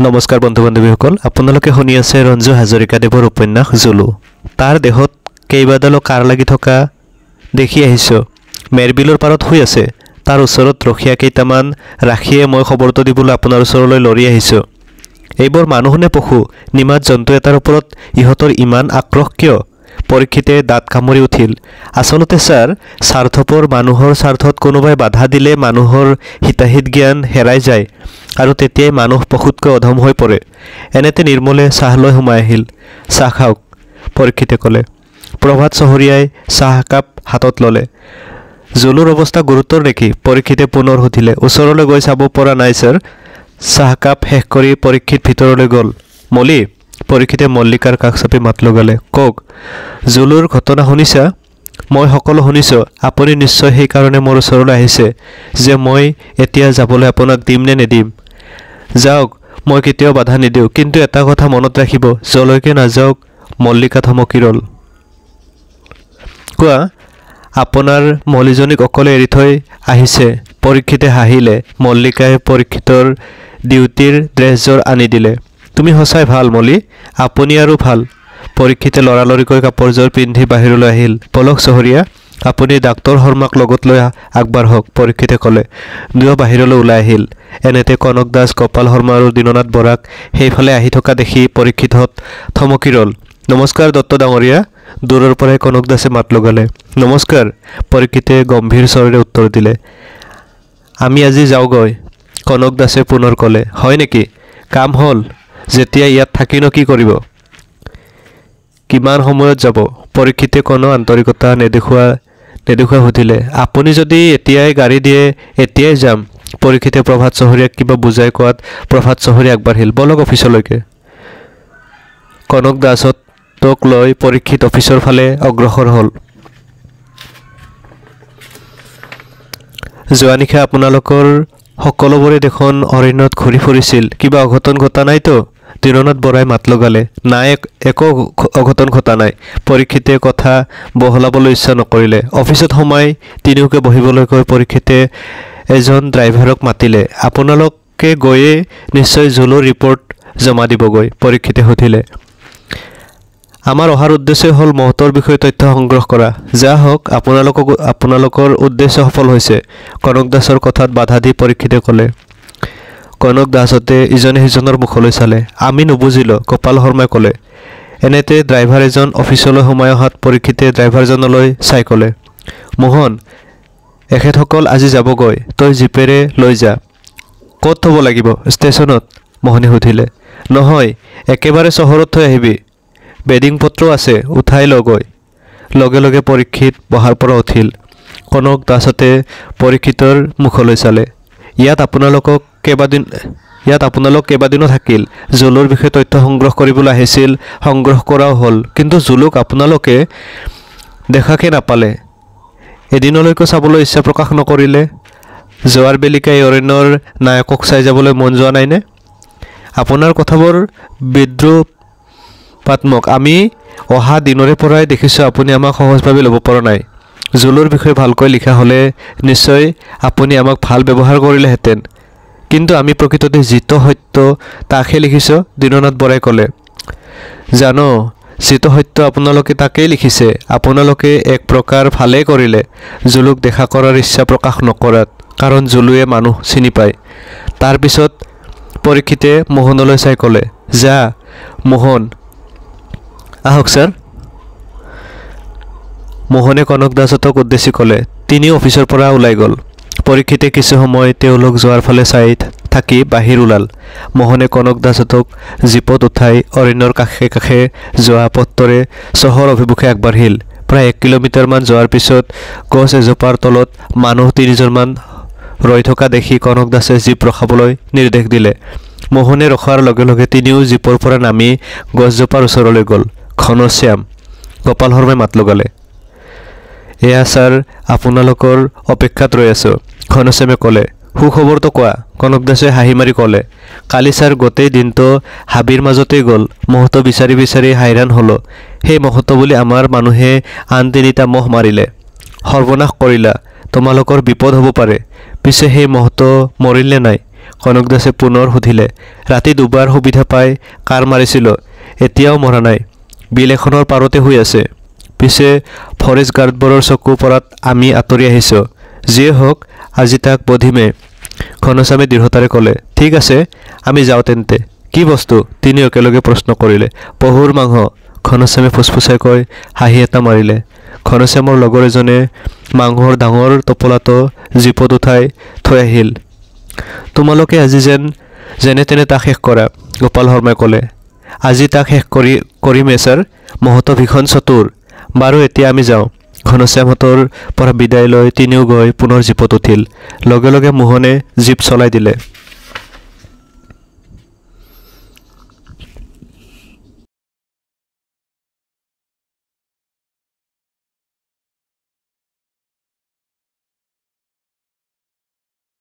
নমস্কাৰ বন্ধু বান্ধৱীসকল, আপোনালোকে শুনি আছে ৰঞ্জু হাজৰিকাদেৱৰ উপন্যাস জুলু। তাৰ দেহত কেইবাডালো কাঁড় লাগি থকা দেখি আহিছোঁ। মেৰবিলৰ পাৰত শুই আছে। তাৰ ওচৰত ৰখীয়া কেইটামান ৰাখিয়ে মই খবৰটো দিবলৈ আপোনাৰ ওচৰলৈ লৰি আহিছোঁ। এইবোৰ মানুহ নে পশু? নিমাত জন্তু এটাৰ ওপৰত ইহঁতৰ ইমান আক্ৰোশ কিয়? পৰীক্ষিতে দাঁত কামুৰি উঠিল। আচলতে ছাৰ, স্বাৰ্থপৰ মানুহৰ স্বাৰ্থত কোনোবাই বাধা দিলে মানুহৰ হিতাহিত জ্ঞান হেৰাই যায় আৰু তেতিয়াই মানুহ পশুতকৈ অধম হৈ পৰে। এনেতে নিৰ্মলে চাহ লৈ সোমাই আহিল। চাহ খাওক, পৰীক্ষিতে ক'লে। প্ৰভাত চহৰীয়াই চাহ একাপ হাতত ল'লে। জুলুৰ অৱস্থা গুৰুতৰ নেকি? পৰীক্ষিতে পুনৰ সুধিলে। ওচৰলৈ গৈ চাব পৰা নাই ছাৰ। চাহকাপ শেষ কৰি পৰীক্ষিত ভিতৰলৈ গ'ল। মলি, পৰীক্ষিতে মল্লিকাৰ কাষ চাপি মাত লগালে। কওক, জুলুৰ ঘটনা শুনিছা? মই সকলো শুনিছোঁ। আপুনি নিশ্চয় সেইকাৰণে মোৰ ওচৰলৈ আহিছে যে মই এতিয়া যাবলৈ আপোনাক দিম নে নিদিম। যাওক, মই কেতিয়াও বাধা নিদিওঁ, কিন্তু এটা কথা মনত ৰাখিব, যলৈকে নাযাওক। মল্লিকা থমকি ৰ'ল। কোৱা, আপোনাৰ মলিজনীক অকলে এৰি থৈ আহিছে? পৰীক্ষিতে হাঁহিলে। মল্লিকাই পৰীক্ষিতৰ ডিউটিৰ ড্ৰেছযোৰ আনি দিলে। তুমি সঁচাই ভাল মলি, আপুনি আৰু ভাল। পৰীক্ষিতে লৰালৰিকৈ কাপোৰযোৰ পিন্ধি বাহিৰলৈ আহিল। বলক চহৰীয়া, আপুনি ডাক্তৰ শৰ্মাক লগত লৈ আগবাঢ়ক, পৰীক্ষিতে ক'লে। দুয়ো বাহিৰলৈ ওলাই আহিল। এনেতে কনক দাস, গোপাল শৰ্মা আৰু দীননাথ বৰাক সেইফালে আহি থকা দেখি পৰীক্ষিতহঁত থমকি ৰ'ল। নমস্কাৰ দত্ত ডাঙৰীয়া, দূৰৰ পৰাই কনক দাসে মাত লগালে। নমস্কাৰ, পৰীক্ষিতে গম্ভীৰ স্বৰেৰে উত্তৰ দিলে। আমি আজি যাওঁগৈ, কনক দাসে পুনৰ ক'লে। হয় নেকি? কাম হ'ল যেতিয়া ইয়াত থাকিনো কি কৰিব? কিমান সময়ত যাব? পৰীক্ষিতে কোনো আন্তৰিকতা নেদেখুওৱা সুধিলে। আপুনি যদি এতিয়াই গাড়ী দিয়ে, এতিয়াই যাম। পৰীক্ষিতে প্ৰভাত চহৰীয়াক কিবা বুজাই কোৱাত প্ৰভাত চহৰীয়া আগবাঢ়িল। বলক অফিচলৈকে। কনক দাসহঁতক লৈ পৰীক্ষিত অফিচৰ ফালে অগ্ৰসৰ হ'ল। যোৱা নিশা আপোনালোকৰ সকলোবোৰে দেখোন অৰণ্যত ঘূৰি ফুৰিছিল, কিবা অঘটন ঘটা নাইতো? দীননাথ বৰাই মাত লগালে। নাই, একো অঘটন ঘটা নাই। পৰীক্ষিতে কথা বহলাবলৈ ইচ্ছা নকৰিলে। অফিচত সোমাই তিনিওকে বহিবলৈ কৈ পৰীক্ষিতে এজন ড্ৰাইভাৰক মাতিলে। আপোনালোকে গৈয়ে নিশ্চয় জুলুৰ ৰিপৰ্ট জমা দিবগৈ? পৰীক্ষিতে সুধিলে। আমাৰ অহাৰ উদ্দেশ্যই হ'ল মহতৰ বিষয়ে তথ্য সংগ্ৰহ কৰা। যা হওক, আপোনালোকৰ উদ্দেশ্য সফল হৈছে, কনক দাসৰ কথাত বাধা দি পৰীক্ষিতে ক'লে। কনক দাসহঁতে ইজনে সিজনৰ মুখলৈ চালে। আমি নুবুজিলোঁ, গোপাল শৰ্মাই ক'লে। এনেতে ড্ৰাইভাৰ এজন অফিচলৈ সোমাই অহাত পৰীক্ষিতে ড্ৰাইভাৰজনলৈ চাই ক'লে, মোহন, এখেতসকল আজি যাবগৈ, তই জীপেৰে লৈ যা। ক'ত থ'ব লাগিব? ষ্টেচনত, মোহনে সুধিলে। নহয়, একেবাৰে চহৰত থৈ আহিবি। বেডিং পত্ৰও আছে, উঠাই লগৈ। লগে লগে পৰীক্ষিত বহাৰ পৰা উঠিল। কনক দাসহঁতে পৰীক্ষিতৰ মুখলৈ চালে। ইয়াত আপোনালোক কেইবাদিনো থাকিল। জুলুৰ বিষয়ে তথ্য সংগ্ৰহ কৰিবলৈ আহিছিল, সংগ্ৰহ কৰাও হ'ল, কিন্তু জুলুক আপোনালোকে দেখাকে নাপালে। এদিনলৈকো চাবলৈ ইচ্ছা প্ৰকাশ নকৰিলে। যোৱাৰ বেলিকা এই অৰণ্যৰ নায়কক চাই যাবলৈ মন যোৱা নাইনে? আপোনাৰ কথাবোৰ বিদ্ৰূপাত্মক। আমি অহা দিনৰে পৰাই দেখিছোঁ আপুনি আমাক সহজভাৱে ল'ব পৰা নাই। জুলুৰ বিষয়ে ভালকৈ লিখা হ'লে নিশ্চয় আপুনি আমাক ভাল ব্যৱহাৰ কৰিলেহেঁতেন, কিন্তু আমি প্ৰকৃততে যিটো সত্য তাকহে লিখিছোঁ, দীননাথ বৰাই ক'লে। জানো, যিটো সত্য আপোনালোকে তাকেই লিখিছে। আপোনালোকে এক প্ৰকাৰ ভালেই কৰিলে জুলুক দেখা কৰাৰ ইচ্ছা প্ৰকাশ নকৰাত, কাৰণ জুলুৱে মানুহ চিনি পায়। তাৰপিছত পৰীক্ষিতে মোহনলৈ চাই ক'লে, যা মোহন। আহক ছাৰ, মোহনে কনক দাসহঁতক উদ্দেশ্যি ক'লে। তিনিও অফিচৰ পৰা ওলাই গ'ল। পৰীক্ষিতে কিছু সময় তেওঁলোক যোৱাৰ ফালে চাই থাকি বাহিৰ ওলাল। মোহনে কনক দাসহঁতক জীপত উঠাই অৰণ্যৰ কাষে কাষে যোৱা পথটোৰে চহৰ অভিমুখে আগবাঢ়িল। প্ৰায় 1 কিলোমিটাৰমান যোৱাৰ পিছত গছ এজোপাৰ তলত মানুহ তিনিজনমান ৰৈ থকা দেখি কনক দাসে জীপ ৰখাবলৈ নিৰ্দেশ দিলে। মোহনে ৰখোৱাৰ লগে লগে তিনিও জীপৰ পৰা নামি গছজোপাৰ ওচৰলৈ গ'ল। ঘনশ্যাম, গোপাল শৰ্মাই মাত লগালে। এয়া ছাৰ, আপোনালোকৰ অপেক্ষাত ৰৈ আছোঁ, ঘনশ্যামে ক'লে। সুখবৰটো কোৱা, কনক দাসে হাঁহি মাৰি ক'লে। কালি ছাৰ গোটেই দিনটো হাবিৰ মাজতেই গ'ল। মহটো বিচাৰি বিচাৰি হাইৰাণ হ'লোঁ। সেই মহটো বুলি আমাৰ মানুহে আন 3টা মহ মাৰিলে। সৰ্বনাশ কৰিলা, তোমালোকৰ বিপদ হ'ব পাৰে। পিছে সেই মহটো মৰিল নে নাই? কনক দাসে পুনৰ সুধিলে। ৰাতি দুবাৰ সুবিধা পাই কাঁড় মাৰিছিলোঁ, এতিয়াও মৰা নাই। বিল এখনৰ পাৰতে শুই আছে। পিছে ফৰেষ্ট গাৰ্ডবোৰৰ চকু পৰাত আমি আঁতৰি আহিছোঁ। যিয়ে হওক, আজি তাক বধিমেই, ঘনশ্যামে দৃঢ়তাৰে ক'লে। ঠিক আছে, আমি যাওঁ তেন্তে। কি বস্তু? তিনিও একেলগে প্ৰশ্ন কৰিলে। পহুৰ মাংস, ঘনশ্যামে ফুচফুচাই কৈ হাঁহি এটা মাৰিলে। ঘনশ্যামৰ লগৰ এজনে মাংসৰ ডাঙৰ টোপোলাটো জীপত উঠাই থৈ আহিল। তোমালোকে আজি যেন যেনে তেনে তাক শেষ কৰা, গোপাল শৰ্মাই ক'লে। আজি তাক শেষ কৰিমেই ছাৰ। মহতো ভীষণ চতুৰ। বাৰু, এতিয়া আমি যাওঁ। ঘনশ্যামহঁতৰ পৰা বিদায় লৈ তিনিও গৈ পুনৰ জীপত উঠিল। লগে লগে মোহনে জীপ চলাই দিলে।